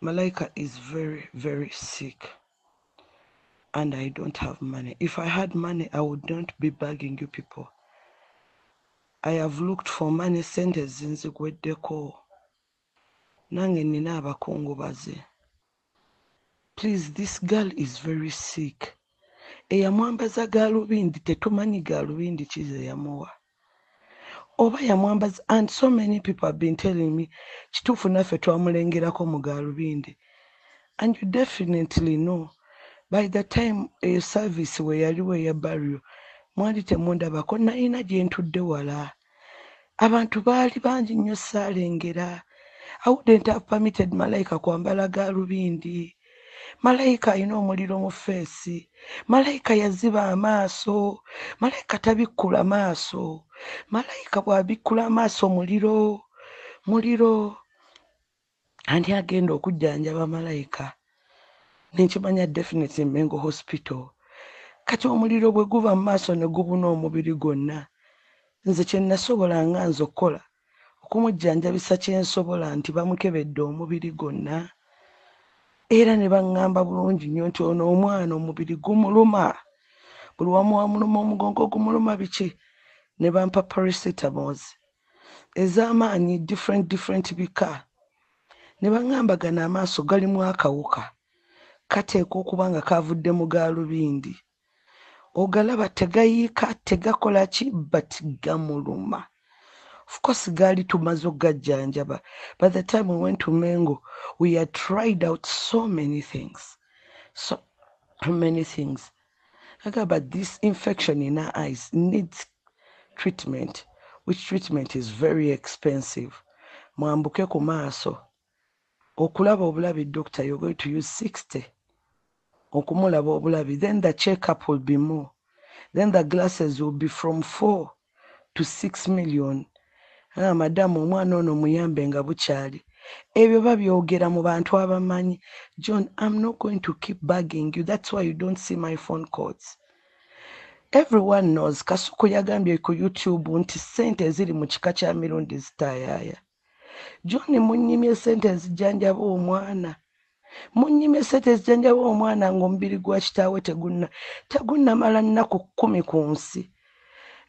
Malaika is very, very sick and I don't have money. If I had money, I would not be begging you people. I have looked for money, sente zinzigweddeko. Nange nina abakungubazi. Please, this girl is very sick. Eyamwambaza gaalubindi, tetumanyi gaalubindi ki ze yamuwa oba yamwambaza, and so many people have been telling me, kituufu naffe twamulengerako mu gaalubindi. And you definitely know, by the time eyo service we yaliwo eya burial, mwali temundabako, nalina gye ntudde wala, abantu baali bangi nnyo, saalengera. I wouldn't have permitted Malayika kwambala gaalubindi. Malayika alina omuliro mu face. Malayika yaziba amaaso. Malayika tabikkula maaso. Malayika bw'abikkula amaaso, muliro, muliro. Anti agenda okujjanjaba Malayika, nenkimanya definitely Mengo Hospital. Kati omuliro bwe guva mu maaso ne gubuna omubiri gwonna, nze kye nasobola nga nze okukola okumujjanjabisa kyensobola nti bamukebedde omubiri gwonna, era ne baŋŋamba bulungi nnyo nti ono omwana omubiri gumuluma buli wamu, wamuluma omugongo gumuluma, biki, ne bampa paracetamols ez'amaanyi, different different bika, ne baŋŋamba gano amaaso galimu akawuka, kateekwa okuba nga kavudde mu gaalubindi. Ogalaba tegayiika, tegakola ki, but gamuluma. Of course gaali tumaze okugajjanjaba. By the time we went to Mengo, we had tried out so many things, so many things. But this infection in our eyes needs treatment, which treatment is very expensive. Mwambuke ku maaso okulaba obulabi, doctor, you're going to use 60 okumulaba obulabi, then the checkup will be more, then the glasses will be from 4 to 6 million. Ah, madamu, omwana ono muyambe nga bukyali. Ebyo babyogera mu bantu abamanyi. John, I'm not going to keep bugging you. That's why you don't see my phone calls. Everyone knows Kasuku yagambye ku YouTube nti sente eziri mu kika kya Mirundi zitaayaaya. John, munyimye sente ezijjanjaba omwana, munyimye sente ezijjanjaba omwana ng'omubiri gwa kitaawe tegunnamala nnaku 10 ku nsi.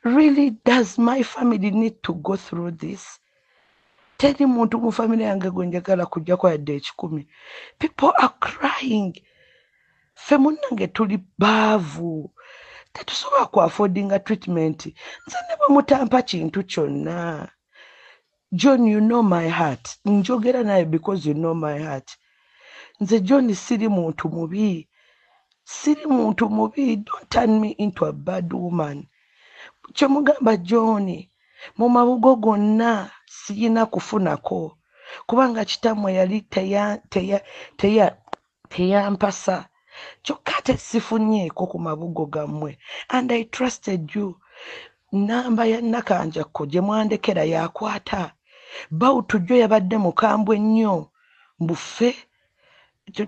Really, does my family need to go through this? Teri muntu mu family yange gwe njagala kujjako yadde 100. People are crying. Ffe munnange tuli baavu, tetusobola ku affordinga treatment. Nze ne bwe mutampa kintu kyonna, John, you know my heart. Njogera naye because you know my heart. Nze John siri muntu mubi, siri muntu mubi. Don't turn me into a bad woman. Kyemugamba John, mu mabugo gonna siyina kufunako, kubanga kitammwe yali teyampasa, kyokka ate sifunyeeko ku mabugo gammwe, and I trusted you. Namba ya Nakanjakko gye mwandekera yakwata bawutujjo, yabadde mukambwe nnyo mbuffe.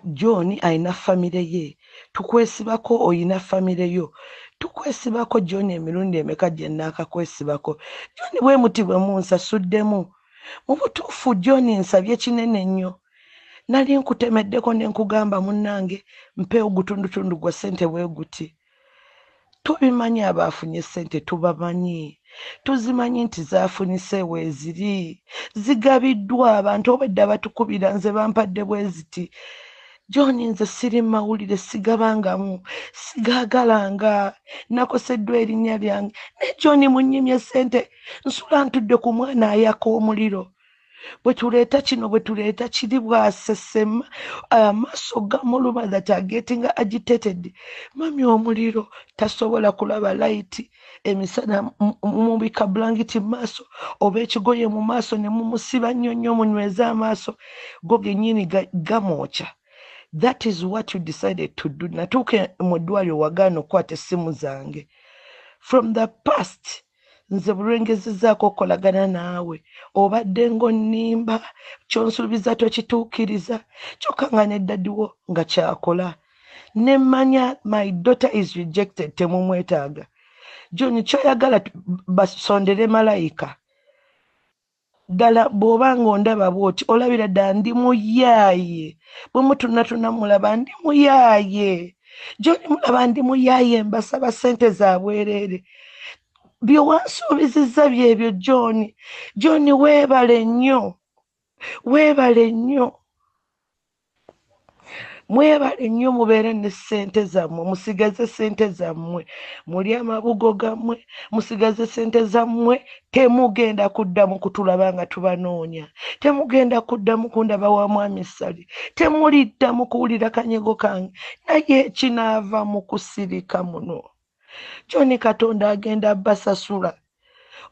John alina famire ye, tukwesibako. Oyina famire yo, tukwesibako. John, emirundi emeka gye naakakwesibako, John? Bwe muti bwe munsasuddemu. Mu butuufu, John, nsabye kinene nnyo. Nali nkutemeddeko ne nkugamba, munnange, mpe ogutundutundu gwa ssente bwe guti. Tubimanyi, abaafunye ssente tubamanyi, tuzimanyi nti zaafunyise weeziri, zigabiddwa abantu. Obwedda batukubira, nze bampadde bwe ziti. John, nze siri mawulire, sigabangamu, sigaagalanga, nakoseddwa erinnya lyange. Naye John, munyimye ssente, nsula ntudde ku mwana ayaka omuliro. Bwe tuleeta kino, bwe tuleeta kiri, bwasesema, amaaso gamuluma that are getting agitated. Mami, omuliro, tasobola kulaba light emisana. Mumubika bulangiti mu maaso oba ekigoye mu maaso ne mumusiba nnyo nnyo, munyweze amaaso go gennyini gamwokya. That is what you decided to do. Natuuka mu ddwaliro, wagaana okukwata essimu zange. From the past, nze bulwengezezaako okukolagana naawe, obadde ng'onnimba, kyonsuubiza tokituukiriza, kyokka nga neddadiwo nga kyakola. Nemmanya my daughter is rejected, temumwetaaga. John, kyoyagala basondere Malayika. Ddala bw'oba ng'ondaba bw'oti olabira ddala ndi muyaaye. Bwe mutunatuna mulaba ndi muyaaye. John mulaba ndi muyaaye, mbasaba ssente za bwereere. Bye wansuubizizza byebyo John. John weebale nnyo, weebale nnyo, mwebale nnyo. Mubeere ne ssente zammwe, musigaze ssente zammwe, mulye amabugo gammwe, musigaze ssente zammwe. Temugenda kuddamu kutulaba nga tubanoonya, temugenda kuddamu kundaba wa mwami Ssali, temuliddamu kuwulira kanyego kange. Naye ekinaava mu kusirika muno, John Katonda agenda basasula.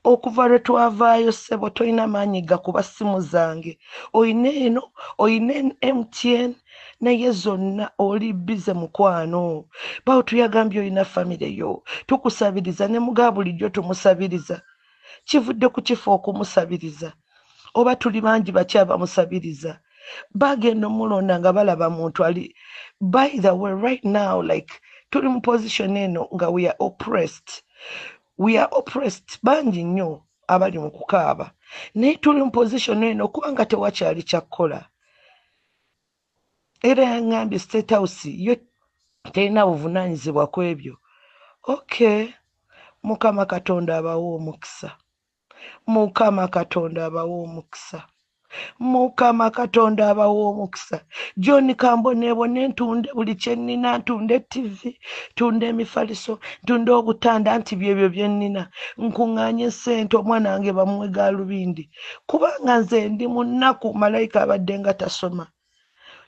Okuva lwe twavaayo ssebo tolina maanyi gakuba ssimu zange, oyina eno, oyina MTN, naye zonna oli busy mukwano. Bawo tuyagambye olina famire yo, tukusabiriza ne mugaa bulijjo tumusabiriza. Kivudde ku kifo okumusabiriza oba tuli bangi bakyabamusabiriza bagenda omulonda nga balaba muntu ali. By the way, right now, like, tuli mu position eno nga we are oppressed, we are oppressed. Bangi nnyo abali mu kukaaba, naye tuli mu position eno kubanga tewakyali kyakkola. Era yaŋŋambye State House yo terina buvunaanyizibwa ku ebyo. Okay, Mukama Katonda abawe omukisa, Mukama Katonda abawe omukisa, Mukama Katonda abawe omukisa. John kamboneebone, ntunde buli kyennina, ntunde TV, ntunde emifaliso, ntunde obutanda, nti byebyo byennina, nkuŋŋaanye ssente omwana wange bamuwe gaalubindi, kubanga nze ndi mu nnaku. Malayika abadde nga tasoma.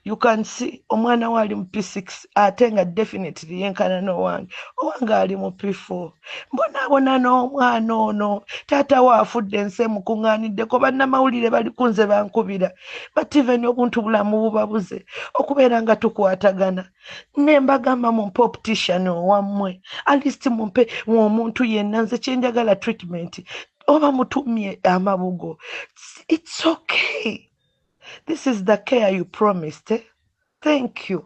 You can see omwana we ali mu P6, ate nga definitely yenkana n'owange. Owange ali mu P4. Mbonaabona n'omwana ono. Taata we afudde, ensi emukuŋŋaaniddeko, bannamawulire bali kunze bankubira, but even obuntu bulamu bubabuze okubeera nga tukwatagana. Ne mbagamba mumpe optician owammwe, at least mumpe omuntu yenna. Nze kyenjagala treatment, oba mutumye amabugo, it's okay. This is the care you promised, eh? Thank you.